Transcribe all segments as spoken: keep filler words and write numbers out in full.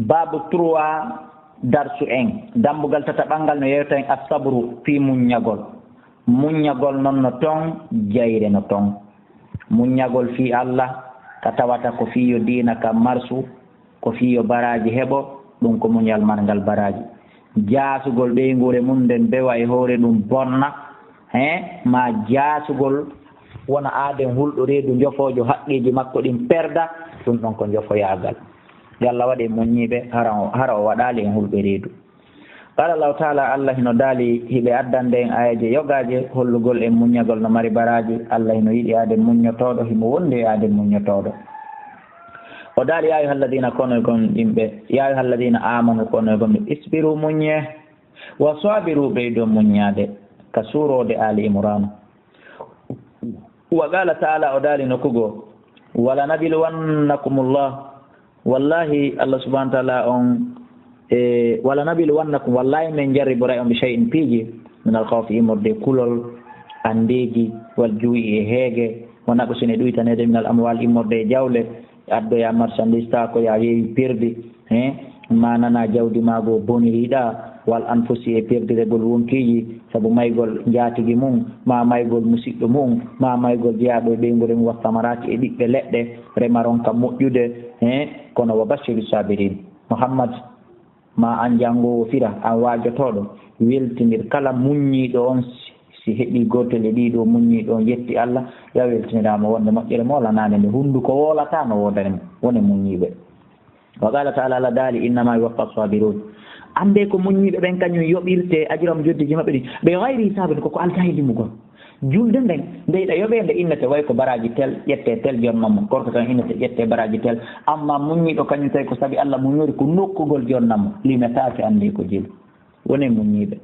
Baabu trois, darsu en, dammbugal tataɓal ngal no yeewta en assabru fii muññagol. Muññagol noon no toon, jayre no toon. Muññagol fii Allah, ka tawata ko fii yo diina ka marsu, ko fii yo baraaji heɓo, ɗum ko muñal marngal baraaji. Jaasugol ɓeynguure mum nden bewa e hoore ɗum bonna, he, maa jaasugol wona aaden hulɗo reedu njofoojo haqqeeji makko ɗin perda, ɗum ɗon ko njofoyaagal. Yo Allah waɗ en muññiiɓe, hara o, hara o waɗaali en hulɓe reedu. Qaala Allahu taala, Allah hino daali, hiɓe addande en aayeeje yogaaje, hollugol en muññagol no mari baraaji. Allah hino yiɗi aaden muññotooɗo, himo wondi e aaden muññotooɗo. O daali, yaa ayyuha alladina, kono e gom yimɓe, yaa ayyuha alladina amanu, kono e gom yimɓe, isbiru, muññee, wa sabiru, ɓeydo muññaade, ka suuroode Ali Imran. Wa qaala taala, o daali nokku goo, wala nabluwannakumullah, wallahi, Allah subhanahu wa taala on, e, wala nabluwannakum, wallahi, men jarriboray on bi shay'in, piiji, min al khawfi, immorde kulol, andeeji, wal juu'i, e heege, wa naqsin, e ɗuytaneede, min al amwal, immorde e jawle, addoyaa marchandise, taa ko yaa weewi perdi, he, maa nanaa jawdi maa goo boniriiɗaa, wal anfusi, e perdiregol wonkiiji, sabu maygol njaatigi mum, maa maygol musiɗɗo mum, maa maygol jeyaaɗo e ɓeynguure mum, wa samaraati, e ɓiɓɓe leɗɗe, remaron ka moƴƴude, he, kono wa bashiri sabirin. Muhammad, maa an janngoowo fira, an waajotooɗo, weltinir kala muññiiɗo on, si, si heɓii gootel e ɗii ɗoo, muññiiɗo on yetti Allah, yo a weltiniraama wonde moƴƴere moolanaande nde, hunnduko woolataa no woodani mo. Wone muññiiɓe. Wa qaala taala, Allah daali, innama yuwaffa sabirun. Anndee ko muññiiɓe ɓen kañum yoɓirtee ajrahum, joddeeji maɓɓe ɗin, be gayri hisaabin, ko ko aldaa e limugol. Julde nden, nde yiɗa yoɓeende, innete way ko baraaji tel, ƴettee tel, jonnoo mo. Gorko kan innete, ƴettee baraaji tel. Amma muññiiɗo kañum tawi ko sabi Allah muññori, ko nokkugol jonnoo mo. Limetaake, anndee ko jelu. Wone muññiiɓe.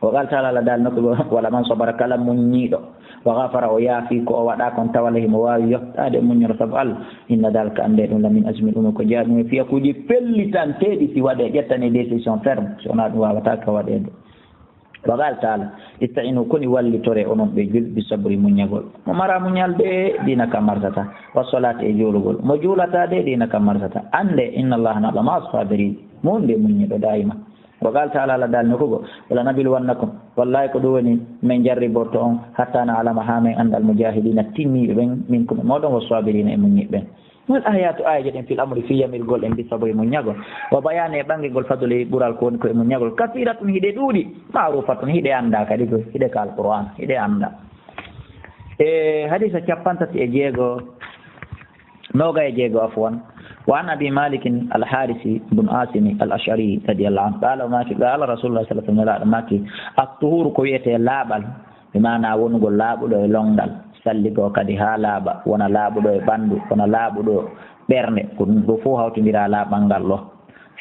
Wa qaala taala, Allah daali nokku goo, wala man sabara, kala muññiiɗo, wa gafara, o yaafi ko o waɗaa kon, tawa le himo waawi yottaade muññoro sabu Allah, inna dalika, anndee ɗum, la min azmi, ɗum ko jeyaaɗum e fiyakuuji pellitanteeɗi, si waɗee, ƴettane décision ferme, si wonaa ɗum waawataa ka waɗeede. Wa qaala taala, ista'inu, koni wallitoree onon ɓe julɓe, bi sabri, muññagol. Mo maraa muñal de, diina ka marsata. Wa solaati, e juulugol. Mo juulataa de, diina ka marsata. Anndee, inna Allaha, Alla, ma'a sabirin, mo wonde muññiiɗo daa'ima. Wa qaala taala, Allah daali nokku goo, wala nabluwannakum, wallahi ko ɗum woni men jarriborto on, hatta na'lama, haa men annda, al mujahidina, tinniiɓe ɓen, minkum, e mooɗon, wa sabirina, e muññiiɓe ɓen. Wal ayatu, aayeeje ɗen, fil amri, fii yamirgol en bi sabri, muññagol, wa bayaani, e ɓanngingol, fadli, ɓural ko woni ko e muññagol, kasiratun, hiɗe ɗuuɗi, maarufatun, hiɗe anndaa kadi ko, hiɗe ka Alqur'aan, hiɗe anndaa. E hadiisa cappanɗe tati e jeego, noogay e jeego, afwan. Wa an Abi Malikin Al-Haarisi bun Aasimi Al-Ash'ari radiyallahu anhu, qaala, o maaki, qaala Rasuulullaahi sallallaahu alayhi wa sallam, Nelaaɗo maaki, at-tuhuru, ko wiyetee laaɓal, bi maanaa wonugol laaɓuɗo e lonngal, salligoo kadi haa laaɓa, wona laaɓuɗo e ɓanndu, wona laaɓuɗo ɓernde, ko ɗum ɗoo fof hawtindiraa laaɓal ngal ɗoo.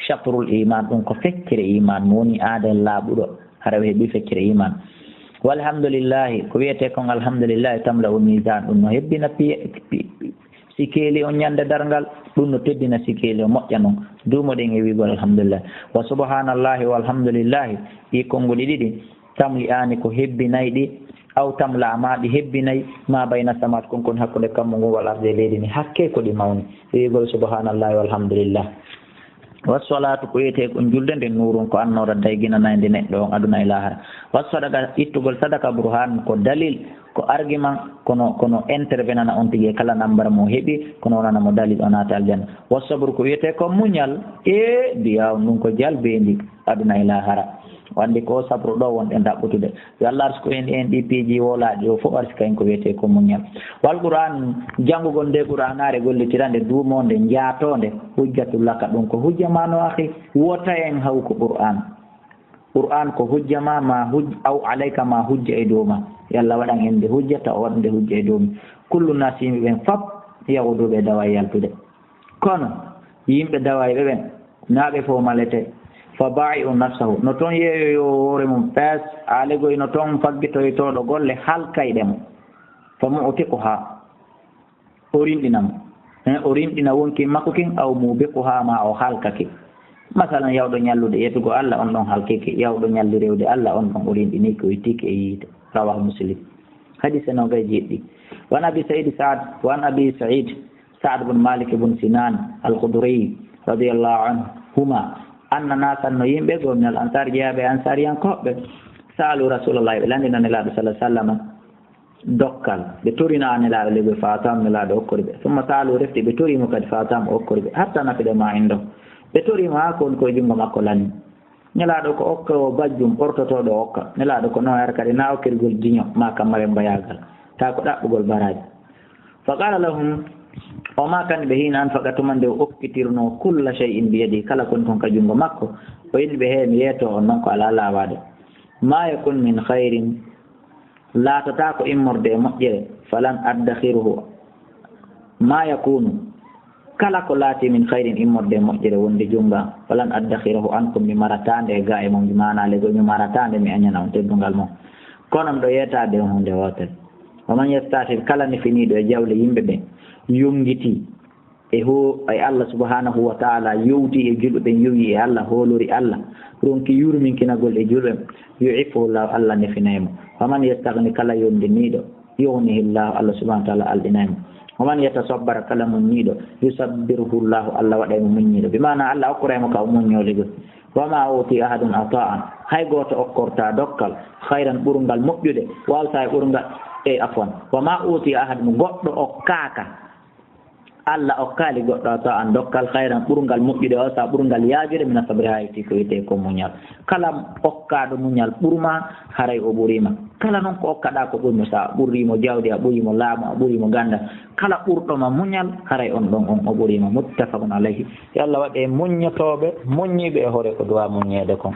Shatrul iman, ɗum ko feccere iman, mo woni aaden laaɓuɗo, hara o heɓii feccere iman. Walhamdulillahi, ko wiyetee kon alhamdulillahi, tamla'u mizan, ɗum no hebbina piye, pi-, pi-, sikeeli on ñande darngal, ɗum no teddina sikeeli on, moƴƴa non. Duumoɗen e wi'ugol alhamdulillah. Wa subhanallahi walhamdulillahi, ɗii konnguɗi ɗiɗi, tamli'aani, ko hebbinay ɗi, aw tamla'a, maa ɗi hebbinay, ma bayna samawaati, kon kon hakkunde kammu ngun, wal ardi, e leydi ndi, hakkee ko ɗi mawni. Wi'ugol subhanallahi walhamdulillah. Wassalaatu, ko wiyetee kon julde nden, nuurun, ko annoora dayginanaynde neɗɗo on aduna e laahara. Wassadaqa, ittugol sadaka, burhan, ko dalil, ko argument, kono, kono intervenana on tigi e kala nambar mo heɓi, kono wonana mo dalil, o naata aljanna. Wassabru, ko wiyetee kon muñal, e diyaa on, ɗum ko jalbeendi aduna e laahara. O anndi ko sabru ɗoo wonɗen ɗaɓɓutude. Yo Allah arsuku en, en ɗii piiji woolaaɗi o fof, arsika en ko wiyetee ko muñal. Wal Qur'an, janngugol nde Qur'anaare, gollitirande, duumoonde, njaatoonde, hujjatun laka, ɗum ko hujja ma no akhi, wota en haw ko Qur'an. Qur'an ko hujja ma, ma huj-, aw alayka, ma hujja e dow ma. Yo Allah waɗan en nde hujja, taw o waɗa nde hujja e dow men. Kullu naasi, yimɓe ɓen fop, yahudu, ɓe dawa e yaltude. Kono yimɓe dawayɓe ɓen, naa ɓe fof malete. Fa baa'i'u nafsahu, no toon yeeyoyoo hoore mum, pes, aalegoy no toon faggitoytooɗo golle, halkayɗe mo. Fa mu'tiquha, o rinɗina mo. Hein, o rinɗina wonki makko kin, aw muubiquha, ma o halkake. Masalan, yawɗo ñallude yettugol Allah, on ɗon halkike. Yawɗo ñalli rewde Allah, on ɗon o rinɗinike, o ittike e yiite. Rawahu Muslim. Hadiise noogay jeeɗiɗi. Wa an Abi Sa'id Sa'd, wa an Abi Sa'id Sa'd bun Malik bun Sinan al-Khudri, radiyallahu anhu, Huma, anna nasan no yimɓe goo, min al ansar, jeyaaɓe e ansariyankooɓe. Saalu Rasuulallahi, ɓe lanndino Nelaaɗo sallallahu alaihi wasallam dokkal. Ɓe torino a Nelaaɗo leydi, fa aataahum, Nelaaɗo okkori ɓe. Summa saalu, refti ɓe tori mo kadi, fa aataahum, okkori ɓe. Hatta nafida ma indahu. Ɓe tori mo haa ko woni ko e junngo makko lani. Nelaaɗo ko okka o bajjum, ɓortotooɗo okka. Nelaaɗo ko noon ara kadi na okkirgol diño, maa kam marembayaagal. Taa ko ɗaɓɓugol baraaji. Fa qaala lahum, o maakani ɓe hiina anfaqa, tuma nde o okkitirnoo, kulla shay'in biyadihi, kala kon kon ka junngo makko. O inni ɓe, hee, mi yeetoo on noon ko alaa laawaade. Ma yakun min khayrin, laatotaako immorde e moƴƴere, falan addakhiruhu, ma yakunu, kala ko laati min khayrin immorde e moƴƴere wonde junngo am, falan addakhiruhu ankum, mi marataa nde e gaa e mon, bi maanaa lego mi marataa nde mi añana on teddungal mon. Kono miɗo yeetaade on huunde wootere. Wa man yasta'fif, kala nefiniiɗo e jawle yimɓe ɓe, yonngiti e ho-, e Allah subhanahu wa ta'ala, yowti e julɓe ɓen, yowi e Allah, hoolori Allah, ronki yurminkinagol e julɓe, yu'iffuhu Allahu, Allah nefinay mo. Wa man yastaghni, kala yondiniiɗo, yughnihi Allahu, Allah subhanahu wa ta'ala alɗinay mo. Wa man yatasabbar, kala muññiiɗo, yusabbirhu Allahu, Allah waɗay mo muññiiɗo. Bi maana Allah okkoray mo ka o muññooli gol. Wa ma uti ahadun ata'an, hay gooto okkorta dokkal, khayran, ɓurngal moƴƴude, wa awsa, e ɓurngal, e afwan. Wa ma uti ahadun, goɗɗo okkaaka, Allah okkaali goɗɗo ata'an dokkal, khayran, ɓurngal moƴƴude, wa awsa, ɓurngal yaajude, mina sabri, haa yettii ko wiyetee ko muñal. Kala okkaaɗo muñal ɓurma, haray o ɓuriima. Kala noon ko okkaɗaa ko ɓurmi, so a ɓurrii mo jawdi, a ɓurii mo laamu, a ɓurii mo ganndal, kala ɓurɗo ma muñal, haray on ɗon on o ɓuriima. Muttafaqun alayhi. Yo Allah waɗ e muññotooɓe, muññiiɓe e hoore ko duwaa muññeede kon.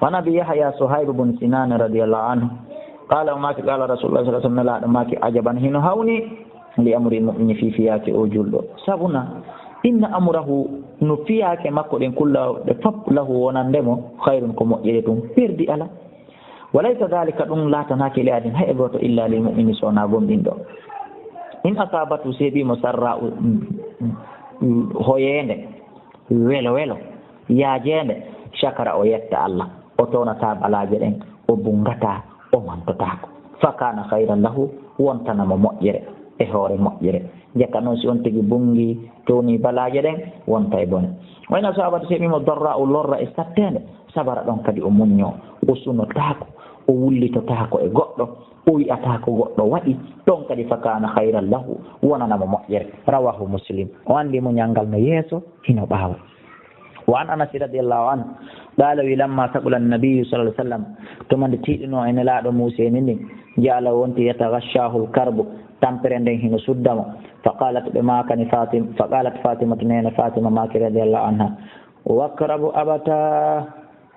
Wa an Abi Yahya Suhayb bun Sinan radiyallahu anhu, qaala, o maaki, qaala Rasulullah sallallahu alaihi wasallam, Nelaaɗo maaki, ajaban, hino hawni, li amril mu'mini, fii fiyaake o julɗo. Sabuna, inna amrahu, no fiyaake makko ɗen, kullahu, ɗe fop, lahu, wonande mo, khayrun, ko moƴƴere tun, perdi ala. Wa laysa dhalika, ɗum laatanaaki li ahadin, hay e gooto, illa lil mu'mini, so wonaa gomɗinɗo. In asabatu, seeɓii mo, sarra'u, hoyeende, welo welo, yaajeende, shakara, o yetta Allah, o townataa balaaje ɗen, o bunngataa, o mantotaako. Fa kana khayran lahu, wontana mo moƴƴere e hoore moƴƴere. Jaka noon, si on tigi bunngi, towni balaaje ɗen, wonta e bone. Wa in asabatu, seeɓii mo, darra'u, lorra e satteende, sabara, ɗon kadi o muññoo, o sunotaako, o wullitotaako e goɗɗo, o wi'ataa ko goɗɗo waɗi, ɗon kadi, fa kana khayran lahu, wonana mo moƴƴere. Rawahu Muslim. O anndi muñal ngal no yeeso, hino ɓaawo. Wa an Anas radiyallahu anhu, qaala, wi, lamma saqula annabiyyu sallallahu alaihi wasallam, tuma nde tiiɗunoo e Nelaaɗo muuseendi ndin, ja'ala, wonti, yataghashshahul karbu, tampere nden hino sudda mo. Fa qalat, ɓe maakani Fatim-, fa qalat Fatimatu, neene Fatima maaki radiyallahu anha, wa karbu abata,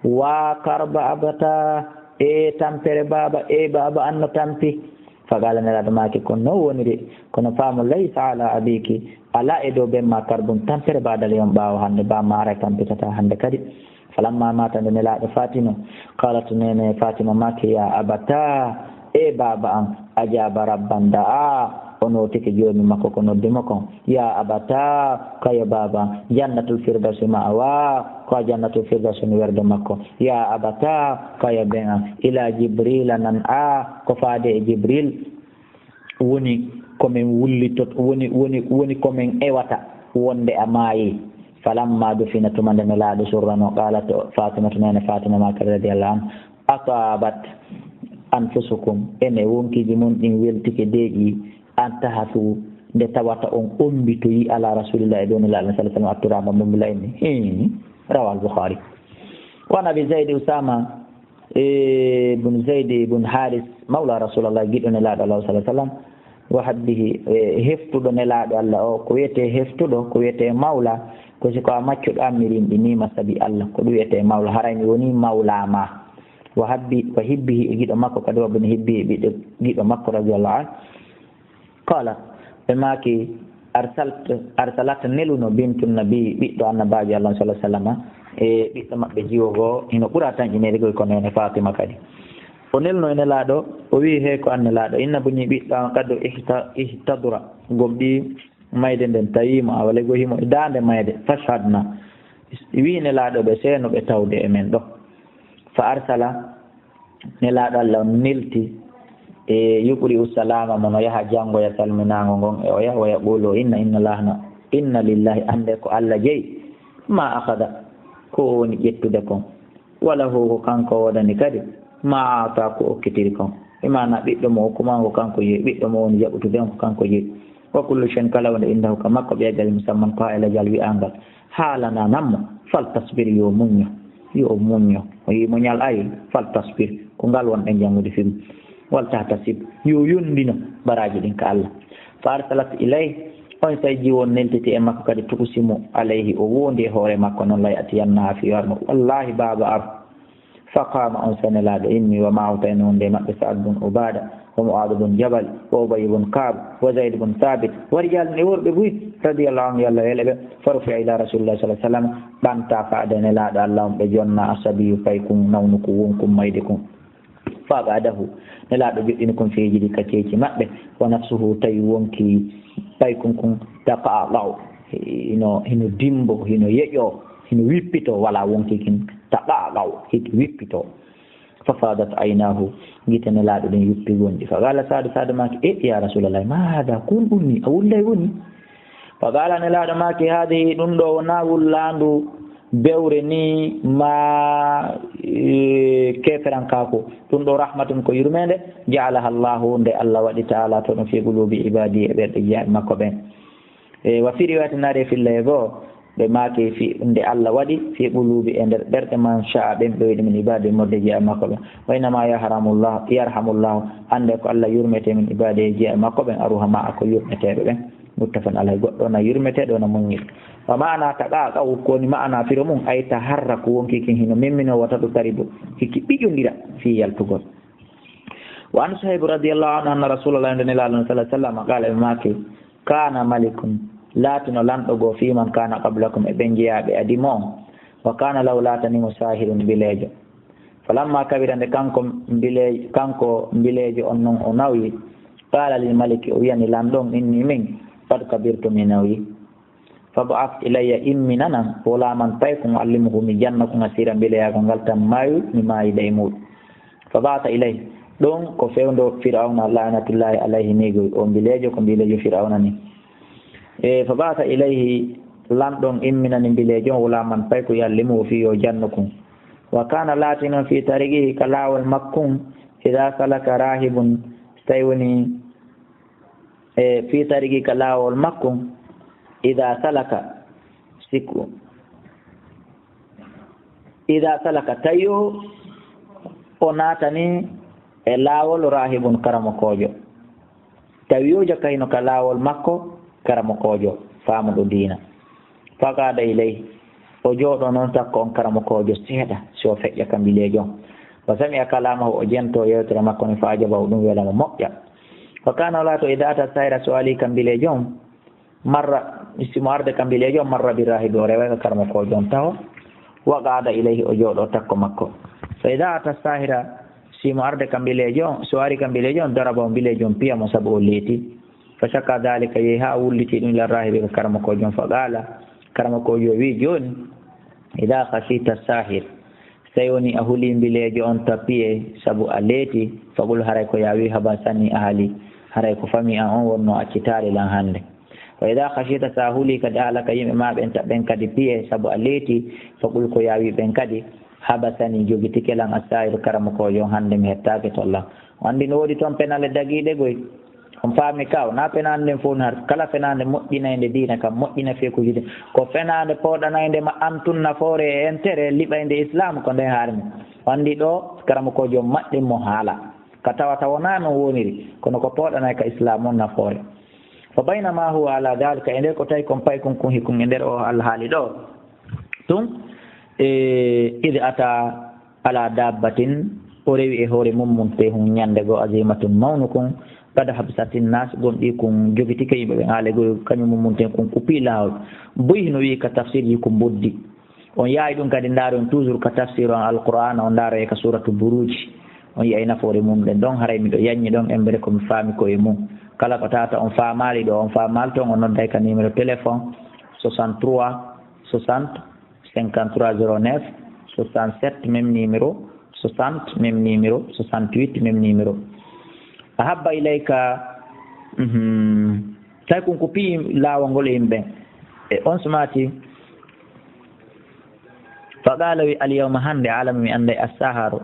wa karba abata, e tampere baaba, e baaba an no tampi. Fa qaala, Nelaaɗo maaki, ko non woniri, kono faamu, laysa ala abiki, alaa e dow ben ma karbun, tampere, ba'dal yawm, ɓaawo hannde, ba maara tampitataa hannde kadi. Falamma mata, nde Nelaaɗo faatino, qalat, neene Fatima maaki, ya abata, e baaba an, ajaba rabban da'a, o nootike joomi makko ko noddi mo kon. Ya abata, kayo baaba, jannatul firdawsi ma'wa, ko a jannatul firdawsi woni werde makko. Ya abata, kayo ben an, ila Jibrila nan'a, ko faade e Jibril woni ko men wullito-, woni, woni, woni ko men ewata wonde a maayi. Falamma dufina, tuma nde Nelaaɗo surranoo, qalat Fatimatu, neene Fatima maaki radiyallahu anha, atabat anfusukum, ene wonkiiji mon ɗin weltike deeƴi, an tahasu, nde tawata on ombitoyi ala Rasulillah, e dow Nelaaɗo sallallahu alaihi wasallam, atturaama mo mbila inni. Hii, rawahu al-Bukhari. Wa an Abi Zaid Usama, e, ibn Zaid ibn Haris, mawla Rasulullah, giɗo Nelaaɗo Allah sallallahu alaihi wasallam, wa habbihi, e, heftuɗo Nelaaɗo Allah o, ko wiyetee heftuɗo, ko wiyetee mawla, ko si ko a maccuɗo am, mi rimɗiniima sabi Allah, ko ɗum wiyetee mawla, haray mi wonii mawla ma. Wa habbi-, wa hibbihi, e giɗo makko kadi, wa ibn hibbihi, ɓiɗɗo giɗo makko radiyallahu anhu. Qalat, ɓe maaki, arsalt-, arsalat, neluno, bintu nabi, ɓiɗɗo annabaajo Allah sallallahu alaihi wasallam, e ɓiɗɗo maɓɓe jiwo goo, hino ɓura tanƴineede goo ko neene Fatima kadi. O neluno e Nelaaɗo, o wi'i, hey ko an Nelaaɗo, inna buñi ɓiɗɗo an qad ihta-, ihtadra, gomɗii mayde nden tawii mo, awa lego himo e daande mayde, fashhadna. Wi'i Nelaaɗo ɓe seeno ɓe tawde e men ɗo. Fa arsala, Nelaaɗo Allah on nelti e yuɓri ussalama mo no yaha janngoya salminaango ngon e oya, wa yaqulu inna, inna lahna, inna lillahi, annde ko Allah jeyi. ma akhadha, ko o woni ƴettude kon. Wa lahu, ko kanko woodani kadi, ma a'ta, ko okkitiri kon. Bi maana ɓiɗɗo mo okku maa ko kanko yehi, ɓiɗɗo mo woni jaɓutude on ko kanko yehi. Wa kullu shay'in, kala hunde, indahu, ka makko, bi ajalin musamman, ko haa e lajal wi'aangal. Haalana nammo, fal tasbir, yo muñño, yo muñño. O yii muñal, ay, fal tasbir, ko ngal wonɗen janngude fii mum. Wal tahtasib, yo yondino baraaji ɗin ka Allah. Fa arsalat ilayhi, on say jiwo neltiti e makko kadi, tuqsimu alayhi, o wondi e hoore makko non, la ya'tiyannaha, fii yo ar mo. Wallahi, baaba, ar. Fa qaama, on say Nelaaɗo immi, wa ma'ahu, tawi no wonde e maɓɓe Sa'ad bun Ubaada, wa Mu'aadu bun Jabal, wa Ubayy bun Ka'b, wa Zayd bun Thaabit, wa rijaalun, e worɓe buy, radiyallahu anhu, yo Allah wele ɓe. Fa rufi'a ila Rasulillahi sallallahu alayhi wa sallam, ɓanta faade Nelaaɗo Allah on, ɓe jonna, asabiyu, paykun, nawnu kun, wonkun, mayde kun. Fa aq'adahu, Nelaaɗo joɗɗini kun, fi hijrihi, ka ceeci maɓɓe, wa nafsuhu, tawi wonki paykun kun, taqa'aqa'u, hino, hino dimbo, hino yeƴo, hino wippito, wala wonki kin, taqa'aqa'u, hiki wippito. Fa fadat aynahu, gite Nelaaɗo ɗen yuppi gonɗi. Fa qala Sa'd, Sa'd maaki, e, ya Rasulallah, ma hada, kun ɗum ni, a wullay woni? Fa qala, Nelaaɗo maaki, hadihi, ɗum ɗo wonaa wullaandu bewre ni ma, e, keferankaaku. Ɗum ɗo rahmatun, ko yurmeende, ja'alaha Allahu, nde Allah waɗi ta'ala to ɗum fi qulubi ibadi, e ɓerɗe jiyaaɓe makko ɓen. E, wa fi riwayatin, naari e fillere goo, ɓe maaki fi, nde Allah waɗi fi qulubi, e nder ɓerɗe, man sha'a, ɓen ɓe yiɗi, min ibadi, morde jiyaaɓe makko ɓen. Wa innama yarhamullah, yarhamullahu, annde ko Allah yurmete min ibadi, e jiyaaɓe makko ɓen, arruhama, ko yurmeteeɓe ɓen. Muttafaqun alayhi, goɗɗo na yurmete, ɗo na muññi. Wa maana taqa'aqa'u, ko woni maana firo mum, ay taharraku, wonki kin hino memmino, wa tadtaribu, hiki ɓiƴondira fii yaltugol. Wa an Suhayb radiyallahu anhu anna Rasulallah, nde Nelaaɗo sallallahu alayhi wa sallam, qala, ɓe maaki, kana malikun, laatino lanɗo goo, fi man kana qablakum, e ɓen jeyaaɓe adi mo on. Wa kana lahu, laatani mo, sahirun, mbileejo. Falamma kabira, nde kanko mbile-, kanko mbileejo on non o nawyi, qala lil maliki, o wiyani lanɗo on, inni min, qad kabirtu, mi nawyi. Fab'ath ilayya, imminanan, ghulaman, paykun, u'allimuhu, mi janna kun, as-sihra, mbileyaagal ngal, tan maayu, mi maayida e muuɗum. Fab'atha ilayhi, ɗon ko fewndo Fir'awna, la'natullahi alayhi, ni goy, o mbileejo, ko mbileejo Fir'awna ni. E, fab'atha ilayhi, lanɗo on imminani mbileejo on, ghulaman, paykun, u'allimuhu, fii yo jannu kun. Wa kana, laatino, fi tariqihi, ka laawol makkun, idha salaka rahibun, so tawi woni e fii tariqihi, ka laawol makko, ida salaka, sikku, ida salaka, tawi o, o naatani e laawol rahibun, karamokoojo, tawi o jaka hino ka laawol makko, karamokoojo faamuɗo diina. Faqa'ada ilayhi, o jooɗo non takko on karamokoojo seeɗa, si o feƴƴa ka mbileejo on. Wa sami'a kalamahu, o jento yewtere makko nden, fa ajabahu, ɗum wela mo moƴƴa. Wa kana, o laato, ida ata sahira, so o ali ka mbileejo on, marra, si mo arde ka mbileejo on, marra bi rahibi, o reway ka karamokoojo on taho. Wa qa'ada ilayhi, o jooɗo takko makko. Fa ida ata sahira, si mo arde ka mbileejo on, so ari ka mbileejo on, daraba, o mbileejo on piya mo sabu o leeti. Fa shaka dhalika, yehi haa wulliti ɗum ila rahibi, ka karamokoojo on. Fa qala, karamokoojo o wi'i, jooni, ida khashita sahir, so tawi woni a huli mbileejo on ta piye sabu a leeti, faqul, haray ko yaa wi, habasani, a hali, haray ko fami an on wonno accitaali lan hannde. Wa ida khashita, so a huli kadi ahlaka, yimɓe ma ɓen, ta ɓen kadi piye sabu a leeti, faqul, ko yaa wi ɓen kadi, habasani, jogitike lan, as-sahiru, karamokoojo on, hannde mi hettaaki ton lan. O anndi no woodi toon penale dagiiɗe goy. On faami ka, wonaa fenaande nden fof, har kala fenaande moƴƴinaynde diina kam, moƴƴina fekuuji ɗin. Ko fenaande pooɗanaynde ma antun nafoore e intérêt liɓaynde Islam, ko nden haarmi. O anndi ɗo, karamokoojo maɓɓe mo haala. Ka tawata wonaa non woniri, kono ko pooɗanay ka Islam on nafoore. Fa baynama huwa ala dhalika, e nder ko tawi kon paykun kun hikun e nder o alhaali ɗo. Tun, e, idh ata ala dabbatin, o rewi e hoore mummunte hun ñande goo, azimatun, mawnu kun, qad habsatin nas, gonɗi kun jogitike yimɓe ɓen, haale goo kañum mummunte kun kuppi laawol. Boy hino wi'i ka tafsirji ko mboddi. On yahay ɗum kadi ndaaron toujours ka tafsir on Alqur'aana, on ndaara e ka suuratu Buruuji. On yi'ay nafoore mum ɗen ɗon, haray miɗo yaññi ɗon embere ko mi faami ko e mum. Kala ko tawata on faamaali ɗo, on faamaali toon, on nodday ka numéro téléphone soixante-trois soixante cinquante-trois zéro neuf, soixante-sept même numéro, soixante même numéro, soixante-huit même numéro. Ahabba ilayka, mhm, tawi kon ko piyi laawol ngol e yimɓe ɓen. E on sumaati, Fa qala wi, al yawma, hande, alamu, mi anday, assaharu,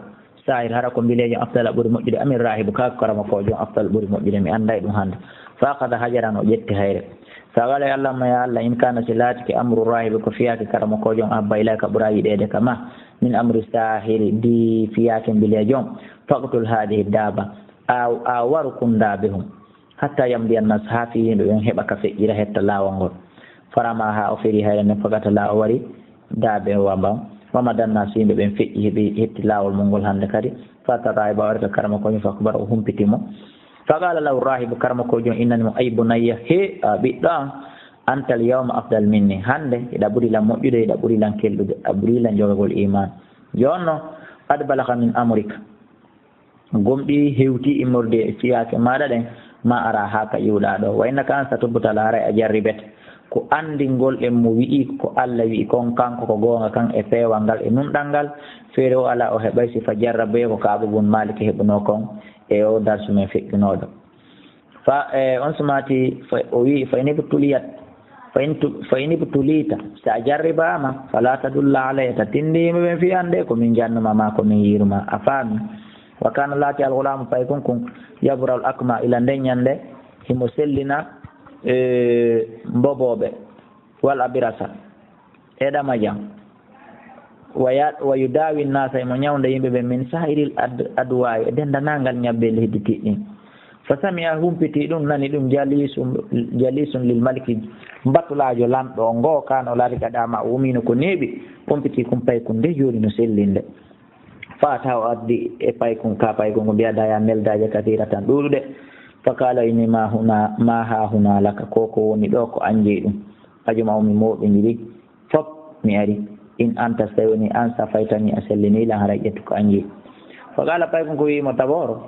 sahir, hara ko mbilejo afdala ɓuri moƴƴude, amin rahibu, ka ko karamokoojo on afdala ɓuri moƴƴude, mi anday ɗum hande. Fa akhadha hajaran, o ƴetti hayre. Fa qala, allahumma, ya Allah, in kana, si laatike, amru rahibi, ko fiyaake karamokoojo on, ahabba ilayka, ɓura yiɗeede ka ma, min amri sahiri, di fiyaake mbilejo on, faqtul hadhihi daba, a, a waru kun daabe hun. Hatta yamdi annas, haa fii yimɓe ɓen heɓa ka feƴƴira hetta laawol ngol. Farama, haa o feri hayre nden, faqatala, o wari daabe o wamba on. Wamada annas, yimɓe ɓen feƴƴi, heɓi, hetti laawol mun ngol hande kadi. Fata rahiba, o wari ka karamokoojo, fa akhbara, o humpiti mo. Faqala lahu rahibu, karamokoojo on innani mo, ay bunayya, he a ɓiɗɗo an, anta al yawma afdal minni, hande hiɗa ɓuri lan moƴƴude, hiɗa ɓuri lan kelɗude, a ɓuri lan jogagol iman. Jooni non, qad balagha min amrika, gomɗii hewtii immorde e fiyaake maaɗa ɗen, ma ara haa ka iwɗaa ɗoo. Wa innaka an satubtala, haray a jarribete. Ko anndingol en mo wi'i ko Alla wi'i kon, kanko ko goonga kan e peewal ngal e nunɗal ngal, feere o alaa o heɓay si fa jarraboye ko Ka'bu bun Maalik heɓunoo kon e oo darsu men feƴƴunooɗo. Fa, e, on sumaati, fa, o wi'i, fa in ibtuliyat, fa in tu-, fa in ibtulita, si a jarribaama, fala tadulla alayya, ta tinndi yimɓe ɓen fii an de, ko min jannuma ma, ko min yiiruma, a faami. Wa kana laati al ghulamu paykun kun, yabra al akma, ila nden ñande, himo sellina, e, mbobooɓe, wal abirasa, e ɗamajan. Wa ya-, wa yudawi nnasa, imo ñawnda yimɓe ɓen, min sa'iril ad-, adwa'i, e denndanangal ñabbeeli hedditiiɗi ɗin. Fa sami'a, humpiti ɗum, nani ɗum, jalisun, jalisun lil maliki, mbatulaajo lanɗo on, ngo kan o laati ka dama, o wumino ko neeɓi, humpiti kun paykun nde jooni no sellinde. Fa ata, o addi e paykun ka, paykun ko mbiyaɗa ya neldaaje kathiratan ɗuuɗuɗe. Fa qala, inni ma huna, ma ha huna laka, ko ko woni ɗo ko an jeyi ɗum. Ajma'u, mi mooɓindiri. Fop mi ari. In anta, so tawi woni an, safaytani, a sellini lan, haray ƴettu ko an jeyi. Fa qala, paykun ko wi'i mo, daboro,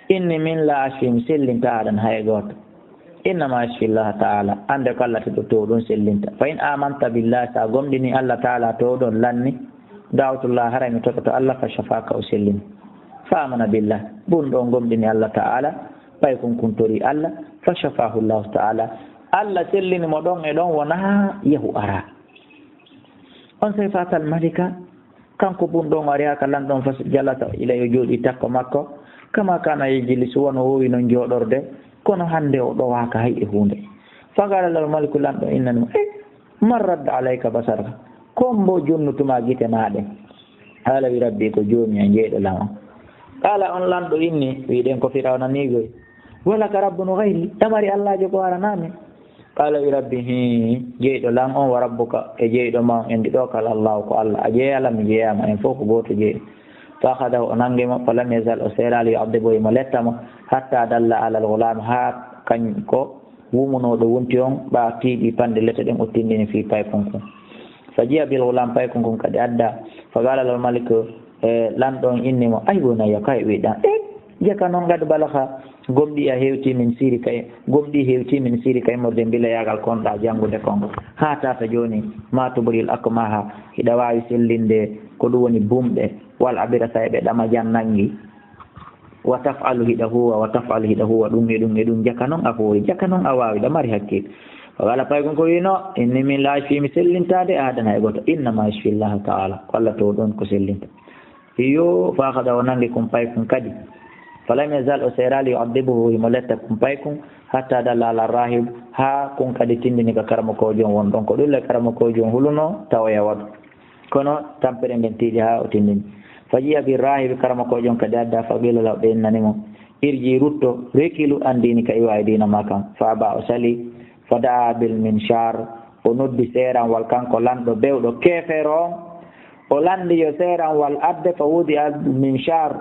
inni min la ashfi, mi sellinta aɗan hay gooto. Innama ashfi Allah ta'ala, ande ko Allah to ɗo to ɗum sellinta. Fa in amanta billah, sa gomɗini Allah ta'ala to ɗon lanni, da'awtullah, haray mi toɗoto Allah, fa shafaka, o sellini. Fa amana billah, bun ɗon gomɗini Allah ta'ala, paykun kun tori Allah, fa shafahu Allah ta'ala, Allah sellini mo ɗon e ɗon, wona yahu ara. On sey fatal malika, kanko bun ɗon o ari haa ka lanɗo on, fa jalasa ilay, o jooɗi takko makko, kama kana yejlisu, wano o wowi non jooɗorde, kono hande o ɗowaaka hay e huunde. Fa qala lahu maliku, lanɗo innani mo, e, man radda alayka basaraka, ko mbo jonnutuma gite maa ɗen? Qala wi, rabbi, ko joomi an jeyɗo lan on. Qala on lanɗo inni, wiɗen ko Firawna ni goy. Walaka rabbun ghayri, ɗa mari allaajo ko aranaa mi? Qala wi, rabbi, hii, jeyɗo lan on, wa rabbuka, e jeyɗo ma on, enɗi ɗo kala Allahu ko Allah. A jeeya lan, mi jeeyaama, en fof ko gooto jeyɗo. Fa akhadahu, o nangi mo, fa lam yazal, o seeraali, yu'adhibuhu, himo letta mo, hatta dalla ala al-ghulam, haa kanko wumunooɗo wonti on, ɓa tiiɗi panɗe lette ɗen, o tindini fii paykun kun. Fa ji'a bil ghulam, paykun kun kadi adda. Fa qala lahu malik, e, lanɗo on inni mo, ay bunayya, kay ɓiɗɗo an. E, jaka non, qad balagha, gomɗii a hewti min sirrika, gomɗii hewti min sirrika, immorde mbilayaagal kon ɗa janngude kon. Haa tata jooni, ma tubril akmaha, hiɗa waawi sellinde ko ɗum woni bumɓe, wal abirasa, e ɓe ɗamajan nanngi. Wa taf'alu, hiɗa huwa, wa taf'alu, hiɗa huwa ɗum e ɗum e ɗum, jaka non a fooyi, jaka non a waawi, ɗa mari hakkil. Fa qala, paykun ko wiino, inni min la ashfi, mi sellintaade ahadan hay gooto, innama yashfi Allahu ta'ala, ko Allah to ɗon ko sellinta. Iyo, fa akhada, o nangi kun paykun kadi. Fa lam yazal, o seeraali, yu'adhibuhu, himo letta kun paykun, hatta dalla ala rahib, haa kun kadi tindini ka karamokoojo on won ɗon. Ko ɗum le karamokoojo on hulunoo, tawoya waɗu. Kono tampere nden tiiɗi haa o tindini. Fa ji'a bi rahibi, karamokoojo on kadi adda, fa qila lahu, ɓe innani mo, irji, rutto, rekilu an diini ka iwa e diina ma kan. Fa aba, o sali. Fa da'a bil minshar, o noddi seeranwal, kanko lanɗo bewɗo keefeero on. O lanndi yo seeranwal adde, fa wudi'a minshar,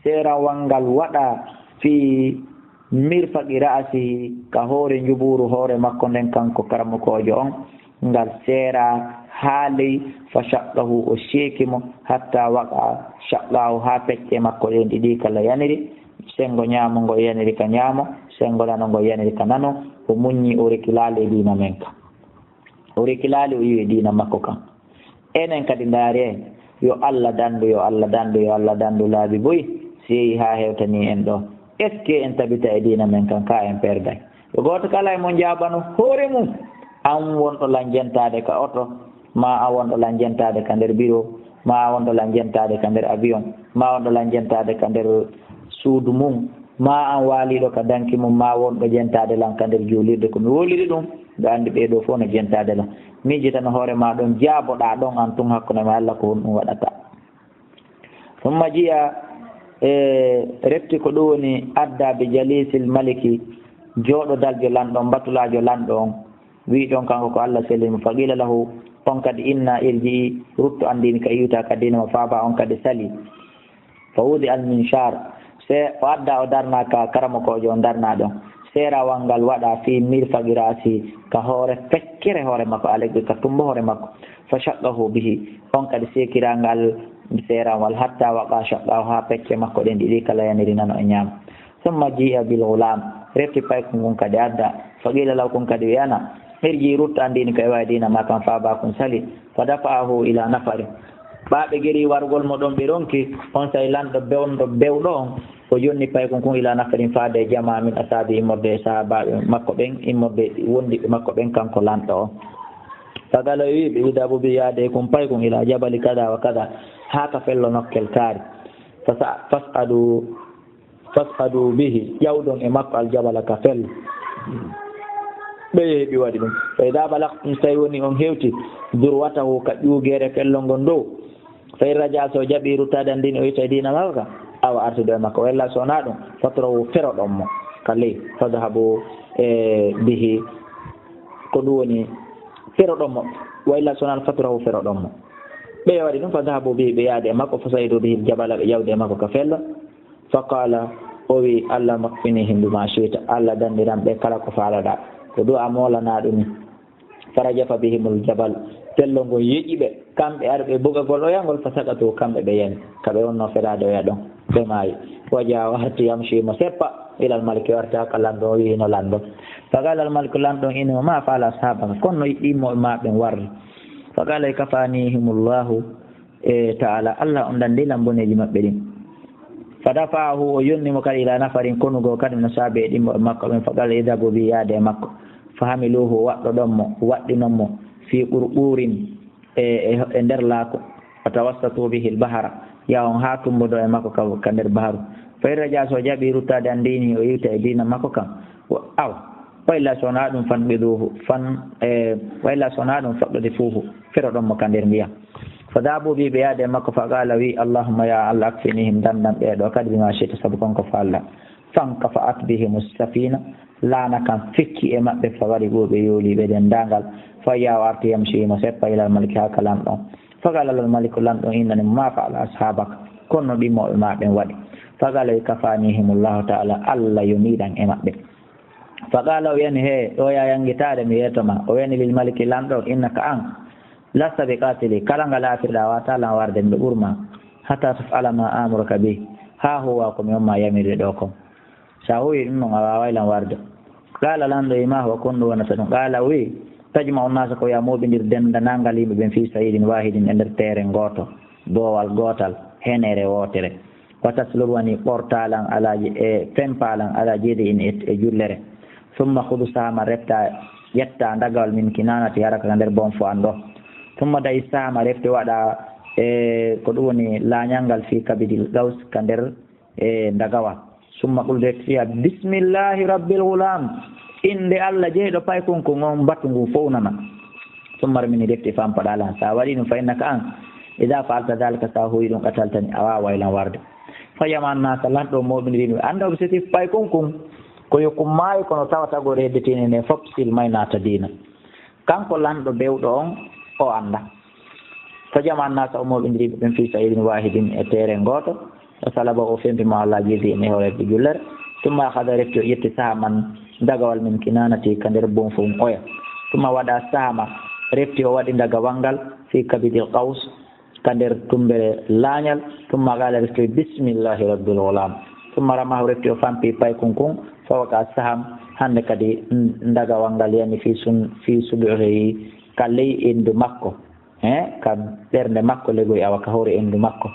seeranwal ngal waɗa fii mirfaqi ra'sihi, ka hoore njubuuru hoore makko nden, kanko karamokoojo on, ngal seera haa ley, fa shaqqahu, o seeki mo, hatta waqa shaqqahu, haa pecce makko ɗen ɗiɗi kala yaniri, senngo ñaamo ngo yaniri ka ñaamo, senngo nano ngo yaniri ka nano, o muññi, o rekilaali e diina men ka. O rekilaali, o iwi e diina makko kan. Enen kadi ndaari en, yo Allah danndu, yo Allah danndu, yo Allah danndu laabi buy, si yehi haa hewtanii en ɗo. Est-ce que en tabita e diina men kan? Ka en perday. Yo gooto kala e mon jaabano hoore mum. An wonɗo lan jentaade ka oto, Ma a wonɗo lan jentaade ka nder biro, ma a wonɗo lan jentaade ka nder avion, ma a wonɗo lan jentaade ka nder suudu mum, ma an waaliiɗo ka danki mum, ma wonɗo jentaade lan ka nder juulirde, ko mi wowliri ɗum, mbiɗo anndi ɓee ɗoo fof no jentaade lan. Miijitano hoore ma ɗon, jaaboɗaa ɗon an tun hakkunde ma e Alla ko honɗum waɗata. Summa ji'a, e, refti ko ɗum woni adda bi jalisil maliki, jooɗodaljo lanɗo on, batulaajo lanɗo on, wi'i ɗon kanko ko Alla selli mo. Fa qila lahu, on kadi inna irji'i, ruttu an diini ka iwta ka diina ma faaba on kadi sali. Fa wudi al minshar, se o adda o darna ka karamokoojo on darna ɗon. Seerawal ngal waɗa fi mirfaqi ra'si, ka hoore feccere hoore makko, alegɓe ka tumbo hoore makko. Fa shaqqahu bihi, on kadi seekira ngal seerawal hatta waqa shaqqahu, haa pecce makko ɗen ɗiɗi kala yaniri nano e ñaama. Summa ji'a bil ghulam, refti paykun kun kadi adda. Fa qila lahu, kun kadi wi'ana, irji, ruttu an diini ka iwa e diina ma kan faaba kun sali. Fa dafa'ahu ila nafari. Ɓaaɓe geri wargol mo ɗon ɓe ronki, on say lanɗo bewndo bewɗo on, o jonni paykun kun ila nafarin faade e jamaa min asaabi immorde e sahaabaaɓe makko ɓen, immorde wondiɓe makko ɓen kanko lanɗo on. Fa qala, o wi'i ɓe, idhabu bi, yaade e kun paykun ila jabali kada wa kada, haa ka fello nokkel kaari. Fa sa-, fas'adu, fas'adu bihi, ƴawdon e makko aljabala ka fello. Ɓe yehi ɓe waɗi ɗum. Fa idha balagtum, so tawi woni on hewti, durwatahu, ka ƴuugeere fello ngon dow. Fa in raja'a, so o jaɓi ruttaade an diini, o itta e diina makko kan, awa artude e makko. Wa illa, so wonaa ɗum, fatrahu, feroɗon mo ka ley. Fadhabu, e, bihi, ko ɗum woni, feroɗon mo. Wa illa, so wonaa ɗum, fatrahu, feroɗon mo. Ɓe waɗi ɗum, fadhabu bihi, ɓe yaadi e makko, fa sa'idu bihi aljabala, ɓe ƴawdi e makko ka fello. Fa qala, o wi, Allahumma kfinihim bima shi'ta, Allah dandiran ɓe kala ko faalaɗaa. Ko du'a moolanaa ɗum ni. Farajafa bihimul jabal, fello ngol yeƴi ɓe, kamɓe arɓe bugagol oya ngol, fa saqatu, kamɓe ɓe yani, ka ɓe wonno feraade oya ɗon, ɓe maayi. Wa jaa o arti yamshi mo seppa, ilal maliki, o arti haa ka lanɗo, o wi'i no lanɗo. Fa qala al maliku, lanɗo on inni mo, ma fa'ala ashabaka, kono no ɗimmo e ma ɓen warri. Fa qala kafanihimullahu, e, ta'ala, Allah on danndi lan boneeji maɓɓe ɗin. Fa dafa'ahu, o yonni mo kadi ila nafarin, konu goo kadi no saabe e ɗimmo e makko ɓen, fa qala idhabu bi, yaade e makko. Fa hamiluhu, waɗɗoɗon mo, waɗɗinon mo, fi qurqurin, e, e, e nder laako. Fa tawassatu bihi al bahra, yahon haa tumbodo e makko ka, ka nder baharu. Fa in raja'a, so o jaɓi ruttaade an diini, o iwta e diina makko kan. Wa, aw, wa illa, so wonaa ɗum, fanqiduhu, fan, e, wa illa, so wonaa ɗum, faqdifuhu, feroɗon mo ka nder ndiyam. Fa dhahabu bihi, ɓe yaadi e makko, fa qala, wi, Allahumma, ya Allah, akfinihim, dandan ɓee ɗoo kadi, bima shi'ta, sabu kon ko faalɗaa. Fankafa'at bihimu safina, laana kan fecci e maɓɓe, fa ghariqu, ɓe yooli ɓe denndaangal. Fa jaa, o arti, yamshi, himo seppa, ilal maliki, haa ka lanɗo on. Fa qala lil maliku, lanɗo on innani mo, ma fa'ala ashabaka, kono no ɗimmooɓe ma ɓen waɗi. Fa qala, kafanihimullahu ta'ala, Allah yonii ɗan e maɓɓe. Fa qala, o wi'ani, he, ɗoo ya yanngitaade, mi yeeto ma. O wi'ani lil maliki, lanɗo on, innaka an, lasta bi qatili, kala nga laafirɗaa, a waawataa lan warde, miɗo ɓuri ma. Hatta taf'ala ma amuruka bi, haa huuwa ko mi on ma yamirde ɗoo kon. So a huuwi ɗum ɗon, a waaway lan warde. Qala, lanɗo wi, ma huwa, ko honɗum wonata ɗum? Qala, o wi, tajma'u nnasa, ko yo a mooɓindir denndaangal yimɓe ɓen, fi sa'idin wahidin, e nder teeren gooto, boowal gootal, henere wootere. Wa taslubani, ɓortaa lan ala ji-, e fempaa lan ala jidi'in, e, e jullere. Summa khudu sahma, refta, ƴetta ndagawal, min kinanati, hara ka nder bonfo an ɗo. Summa da'i sahma, refti waɗa, e, ko ɗum woni laañal ngal, fi kabidil qaws, ka nder, e, ndagawal. Summa qul, refti wi'a, bismillahi rabbil ghulam, innde Allah jeyɗo paykun kun on, mbatu ngun fow nana. Summa rmini, refti fampa ɗaa lan. So a waɗii ɗum, fa innaka an, idha fa'alta dhalika, so a huuwi ɗum, qataltani, a waaway lan warde. Fa jama'a nnasa, lanɗo on mooɓindiri ɓe, annda objectif paykun kun, ko yo kun maayo, kono tawata ko reedetene ne fop silmay naata diina. Kanko lanɗo bewɗo on, o annda. Fa jama'a nnasa, o mooɓindiri ɓe ɓen, fi sa'idin wahidin, e teeren gooto. Wa salaba, o fempi mo ala jidi'in, e hoore jullere. Summa akhadha, refti o ƴetti, sahman, ndagawal, min kinanati, ka nder bonfo on oya. Summa wada sahma, refti o waɗi ndagawal ngal, fi kabidil qaws, ka nder tumbere laañal. Summa qala, refti, bismillahi rabbil ghulam. Summa ramahu, refti o fampi paykun kun, fa waqa saham, hande kadi ndagawal ngal yani fi sun-, fi sudu'ihi, ka ley endu makko, he, ka ɓernde makko, legoy awa ka hoore endu makko.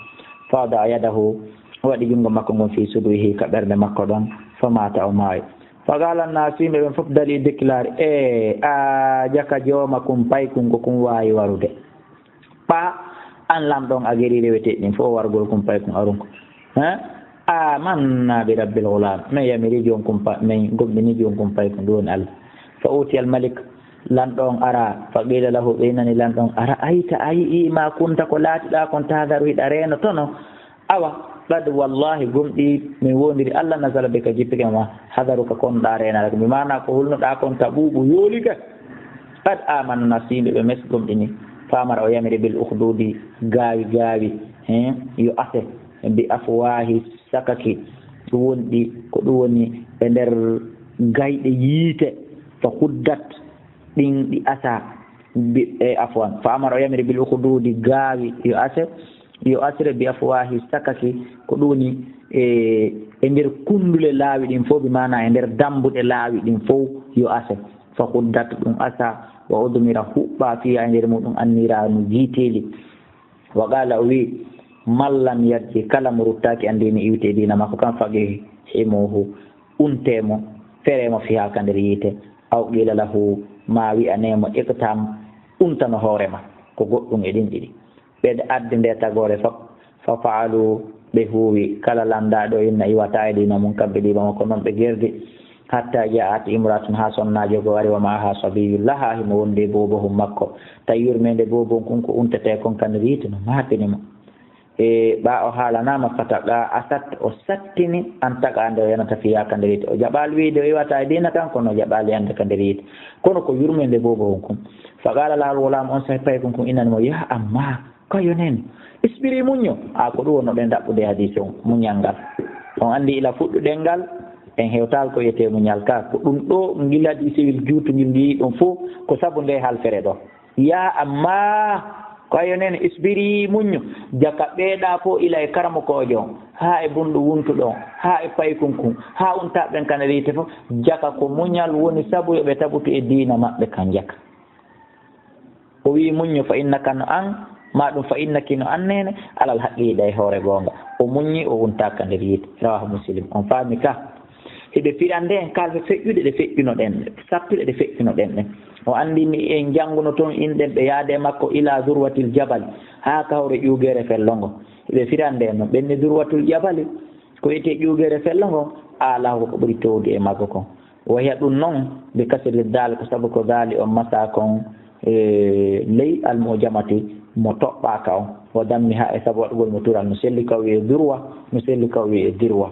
Fa wada'a yadahu, o waɗi junngo makko ngon fi sudu'ihi, ka ɓernde makko ɗon, fa mata, o maayi. Fa qala nnasu, yimɓe ɓen fof darii, déclaré, e, a jaka jooma kun paykun ko kun waawi warude. Ɓa an lamɗo on a geri reweteeɗi ɗin fof wargol kum pay kum arun ko. Ha? Amanna bi rabbil ghulam. Men yamiri jonkun pa-, men gomɗini jonkun pay kum ɗum woni Allah. Fa utiyal malik. Lanɗo on ara. Fa qila lahu, ɓe innani lanɗo on, ara'ayta, a yi'i ma kunta ko laatiɗa kon tahdaru hiɗa reeno tono. Awa, qad wallahi gomɗi min wondiri Allah nazala bika jippike ma hadaruka kon ɗa reenata ko. Bi maana ko hulnuɗa kon ka ɓuuɓu yoolike. Qad amanna, si yimɓe ɓe mes gomɗini. Fa amara o yamiri bil ukhdudi gaawi gaawi, he, yo ase bi afwahi sakaki. Ɗum wonɗi ko ɗum woni e nder gayɗe yiite. Fa khuddat, ɗin ɗi asa bi, e afwan. Fa amara o yamiri bil ukhdudi gaawi yo ase, yo asire bi afwahi sakaki, ko ɗum woni e, e nder kundule laawi ɗin fof, bi maana e nder dambuɗe laawi ɗin fof yo ase. Fa khuddat, ɗum asa, wa udmira, huɓɓa fiha e nder muɗum anniranu jiiteeli. Wa qala, o wi, man lam yarji, kala mo ruttaaki anndini iwte e diina makko kan, faqi himuhu, unte mo, fere mo fiha ka nder yiite, aw qila lahu, ma wi'ane mo, iqtam, untano hoore ma, ko goɗɗum e ɗin ɗiɗi. Ɓe addi nde tagoore fof, fa fa'alu, ɓe huuwi, kala lanndaaɗo inna iwata e diina mum, kamɓe ɗiɗo makko noon ɓe gerdi. Hatta ja'at imra'atun, haa sonnaajo goo ari, wa ma'aha sabiyyun laha, himo wondi e boobohun makko. Tawi yurmeende boobon kun ko untetee kon ka nder yiite no maapini mo. E ɓaa o haalanaama, fataqa asat, o sattini, an taqa nde o yanata fiya ka nder yiite. O jaɓaali wiide o iwata e diina kan, kono o jaɓaali yande ka nder yiite. Kono ko yurmeende boobon kun. Fa qala lahal ghulam, on sahi paykun kun innani mo, ya amma, ko a yonani. Isbiri, muñño. A ko ɗum wonno ɗen ɗaɓɓude hadiis on, muñal ngal. On anndi ila fuɗɗuɗen ngal, en hewtaali ko wiyetee muñal ka. Ko ɗum ɗo ngil hadiisewel juutungil ngi ɗum fof, ko sabu nde halfere ɗo. Ya amma, ko a yonani, isbiri, muñño. Jaka ɓeeɗa fof ila e karamokoojo on, haa e bunɗu wuntuɗo on, haa e paykun kun, haa untaɓen ka nder yiite fof. Jaka ko muñal woni sabu yo ɓe tabutu e diina maɓɓe kan jaka. O wi'i, muñño, fa innaka no an, ma ɗum fa innaki no an neene, alal haqqi hiɗa e hoore goonga. O muññi, o untaaka nder yiite. Rawahu Muslim. On faami ka? Hiɓe firande en kalfe feƴƴuɗe ɗe feƴƴunoɗen, sattuɗe ɗe feƴƴunoɗen ɗen. O anndi ni en jannguno toon inɗen ɓe yaade makko ila zurwatil jabal, haa ka hoore ƴuugeere fello ngo. Hiɓe firande en noon, ɓen ni zurwatul jabali, ko wiyetee ƴuugeere fello ngo, aalahu ko ɓuri toowde e makko kon. Waya ɗum noon, bi kasri daal, ko sabu ko daali on masa kon, e, ley almujamati mo toɓɓaaka on. Wa dammiha, e sabu waɗugol mo tural, no selli ka wi'e durwa, no selli ka wi'e dirwa.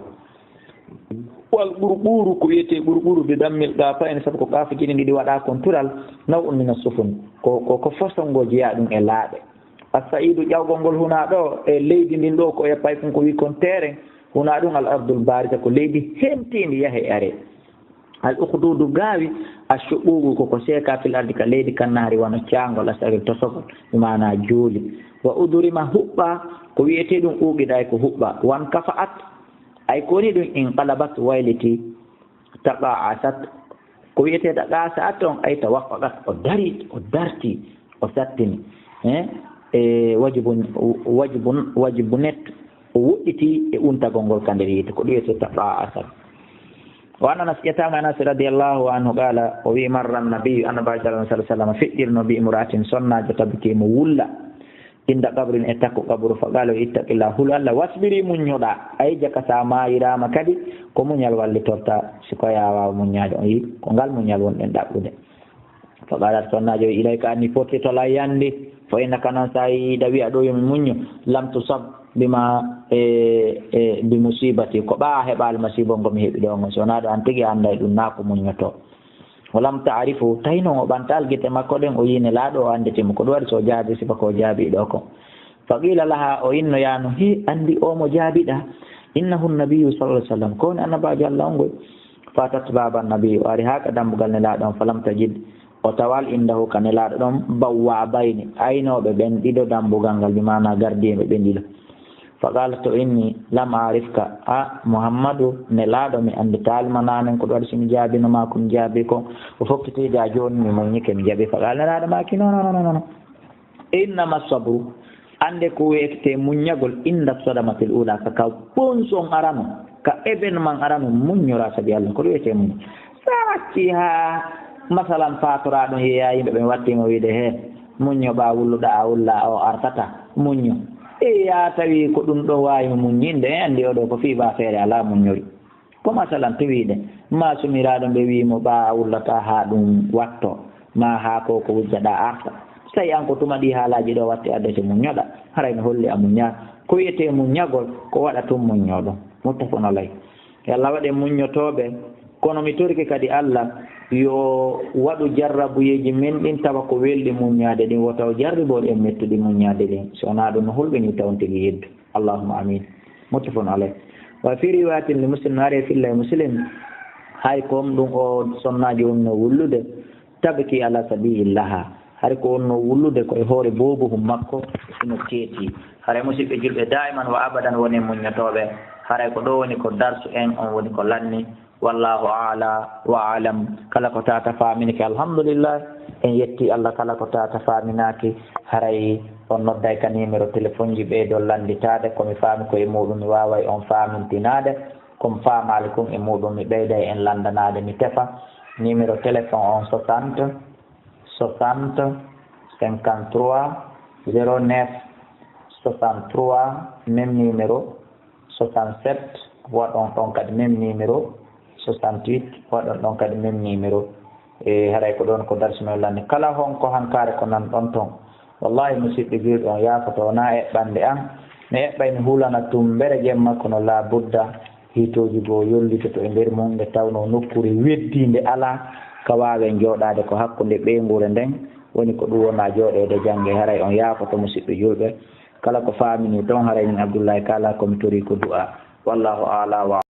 Wal ɓurɓuru, ko wiyetee ɓurɓuru, bi dammil qaafa en, sabu ko qaafa jini ɗiɗi waɗa kon tural, naw'un mina sufun. Ko, ko, ko fosongo jeyaa ɗum e laaɓe. As-sa'idu, ƴawgol ngol hunaa ɗo e leydi ndin ɗo, ko e paykun ko wi kon teeren, hunaa ɗum al ardul barisa, ko leydi hentiindi yahe are. Al ukhdudu gaawi, ashuququ ko ko seeka fil ardi ka leydi, kan nahari wano caangol, asagir tosogol, bi maana jooli. Wa udurima huɓɓa, ko wiyetee ɗum uqiɗa e ko huɓɓa. Wan kafa'at, ay ko woni ɗum inqalabat wayliti, taqa'asat, ko wiyetee taqa'asat on ay tawaffaqat, o dari, o darti, o sattini. Hein? E wajibun, wajibun, wajibunet, o woɗɗiti e untagol ngol ka nder yiite, ko ɗum wiyetee taqa'asat. Wa an Anas, ƴettaama Anas radiyallahu anhu qala, o wi, marra nabiyyu, Annabi sallallahu alaihi wasallam feƴƴirno bi imra'atin, sonnaajo tabiti mo wulla, inda qabrin, e takko qabru, fa qala, ittaqillah, hul Allah, wasbiri, muññoɗa, ay jaka sa maayiraama kadi, ko muñal wallitorta, si ko yaawa muññaade, on yi, ko ngal muñal wonɗen ɗaɓɓude. Fa qalat, sonnaajo wi, ilayka anni, fottito la yandi, fa innaka non sa yiida wi'a ɗo yo mi muñño, lam tusab bima, e, e, bi musibati, ko ɓaa heɓaali masiibo ngo mi heɓi ɗo ngo, so wonaa ɗo an tigi annday ɗum naa ko muññoto. Wa lam ta'rifu, tawi non o ɓantaali gite makko ɗen, o yii Nelaaɗo, o annditi mo. Ko ɗum waɗi so o jaabi sifa ko o jaabi ɗo ko. Fa qila laha, o innoyaano, he, anndi o mo jaabiɗa? Innahu nabiyyu sallallahu alaihi wasallam, ko woni annabaajo Allah on ngoy. Fa atat baba nabi, o ari haa ka dambugal Nelaaɗo on, fa lam tajid, o tawal indahu ka Nelaaɗo ɗon, bawwabayni, aynooɓe ɓen ɗiɗo dambugal ngal, bi maana gardiiɓe ɓen ɗiɗo. Fa qalat, to inni, lam arifka, a Muhammadu, Nelaaɗo, mi annditaali ma naanen, ko ɗum waɗi si mi jaabino ma ko mi jaabi kon. O fokkiti ga jooni, mi muññike, mi jaɓi. Fa qala, Nelaaɗo maaki, non, non, non, non, non. Innama sabru, annde ko wiyetee muññagol, inda sadamatil ula, ka, ka bonson arano, ka événement arano, muññora sabi Allah, ko ɗum wiyetee muñño. Sa acci haa, masalan, faatoraa ɗum yeeyaa yimɓe ɓen wattii mo wiide, he, Muñño ɓaa wulluɗaa a wulla o artata. Muñño. E yaa tawi ko ɗum ɗo waawi mo muññinde, en anndi oɗo ko fii ba feere alaa muññori. Ko masalan tuwiiɗe, maa sumiraaɗo mbe wii mo ɓaa a wullataa haa ɗum watto, maa haa ko ko wujjaɗaa arta. So tawi an ko tuma ɗii haalaaji ɗo watti addete muññoɗa, haray no holli a muññaa. Ko wiyetee muññagol, ko waɗa tun muññoo ɗum. Muttafaqun alayh. Yo Allah waɗ en muññotooɓe, kono mi torike kadi Allah yo waɗu jarrabuyeeji men ɗin tawa ko welɗi muññaade ɗin, wota o jarriboo en mettuɗi muññaade ɗin. So wonaa ɗum no hulɓinii taw on tigi yeddu. Allahumma amin. Muttafaqun alayh. Wa fi riwayatin li Muslim, no ari e filla e Muslim, hay ko on ɗum o sonnaajo wonnoo wullude, tabki ala sabiyillaha. Hari ko wonnoo wullude ko e hoore boobuhun makko, hino keetii. Haray musiɓɓe julɓe, daiman wa abadan wonen muññotooɓe. Haray ko ɗo woni ko darsu en on woni ko lanni. Wallahu aala wa alam. Kala ko tata faaminike, alhamdulillah. En yetti Allah kala ko tata faaminaaki. Haray on nodday ka numéro téléphone ji ɓeydoo lannditaade. Ko mi faami ko e muɗum mi waaway on faamintinaade. Ko mi faamaali kon e muɗum mi ɓeyday en lanndanaade mi tefa. Numéro téléphone on soixante, soixante, cinquante-trois, zéro neuf, soixante-trois, même numéro, soixante-sept, waɗon ɗon kadi même numéro, soixante-huit, waɗon ɗon kadi même numéro. E haray ko ɗon ko darsi men lanni. Kala hon ko hankaare ko nan ɗon ton. Wallahi musiɓɓe julɓe on yaafoto wonaa eɓɓande an. Mi eɓɓay mi hulana tumbere jemma kono laa budda hitooji goo yollitoto e nder mum nde tawnoo nokkuure weddiinde alaa ka waawen jooɗaade ko hakkunde ɓeynguure nden. Woni ko ɗum wonaa jooɗeede jannge. Haray on yaafoto musiɓɓe julɓe. Kala ko faaminii ton haray min Abdullahi kaalaa ko mi torii ko du'aa. Wallahu aala wa